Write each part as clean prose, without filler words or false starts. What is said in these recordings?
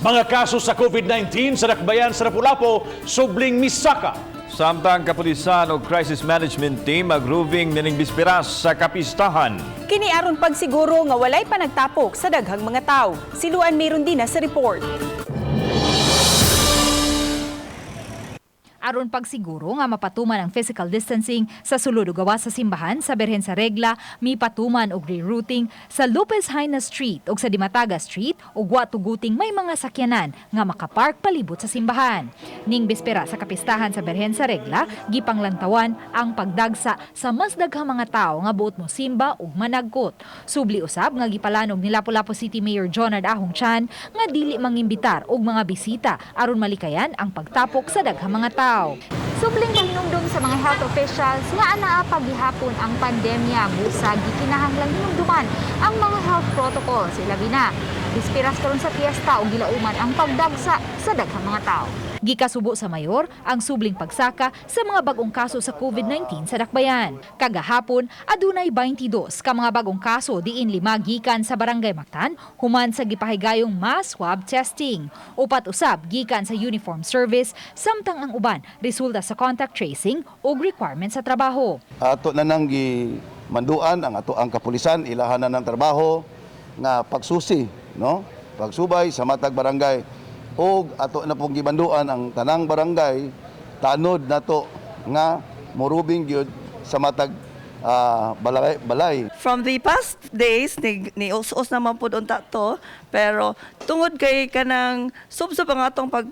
Mga kaso sa COVID-19 sa Dakbayan sa Lapu-Lapu, subling misaka. Samtang kapulisan o crisis management team magrubing nining bisperas sa kapistahan. Kini aron pagsiguro nga walay panagtapok sa daghang mga tao. Si Luan Mirondina sa report. Aron pagsiguro nga mapatuman ang physical distancing sa sulod ug gawas sa simbahan sa Birhen sa Regla, mipatuman og rerouting sa Lopez Jaena Street ug sa Dimataga Street ug wa tuguting may mga sakyanan nga makapark palibot sa simbahan. Ning bispera sa kapistahan sa Birhen sa Regla, gipanglantawan ang pagdagsa sa mas daghang mga tawo nga buot mo simba ug managkot. Subli usab nga gipalanog ni Lapu-Lapu City Mayor Jonard Ahong Chan nga dili mangimbitar og mga bisita aron malikayan ang pagtapok sa daghang mga tawo. Subling pahinumdum sa mga health officials nga anaa paghihapon ang pandemya, busa gikinahanglang hinumduman ang mga health protocols, ilabi na bispiras karon sa piyesta ug gilauman ang pagdagsa sa daghang mga tawo. Gikasubo sa mayor ang subling pagsaka sa mga bagong kaso sa COVID-19 sa Dakbayan. Kagahapon, adunay 22 ka mga bagong kaso, diin 5 gikan sa Barangay Mactan human sa gipahigayong mass swab testing. 4 usab gikan sa uniform service, samtang ang uban resulta sa contact tracing ug requirement sa trabaho. Ato na nang gimanduan ang ato ang kapulisan, ilahan na ng trabaho nga pagsusi, no, pagsubay sa matag barangay, ug ato na pong gimanduan ang tanang barangay, tanod nato nga morubing gyud sa matag balay, balay. From the past days ni us naman pud unta to, pero tungod kay kanang subsob ang atong pag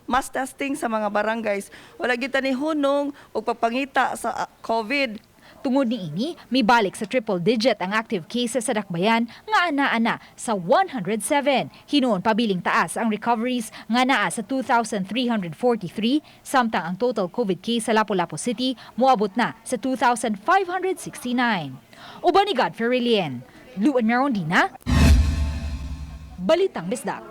mass testing sa mga barangays, wala kita ni hunong og pagpangita sa COVID. Tungod niini, mibalik sa triple digit ang active cases sa Dakbayan nga ana-ana sa 107. Hinuon pabiling taas ang recoveries nga naa sa 2,343, samtang ang total COVID case sa Lapu-Lapu City moabot na sa 2,569. Uban ni Godfrey Relien, Luan Merondina, Balitang Bisdak.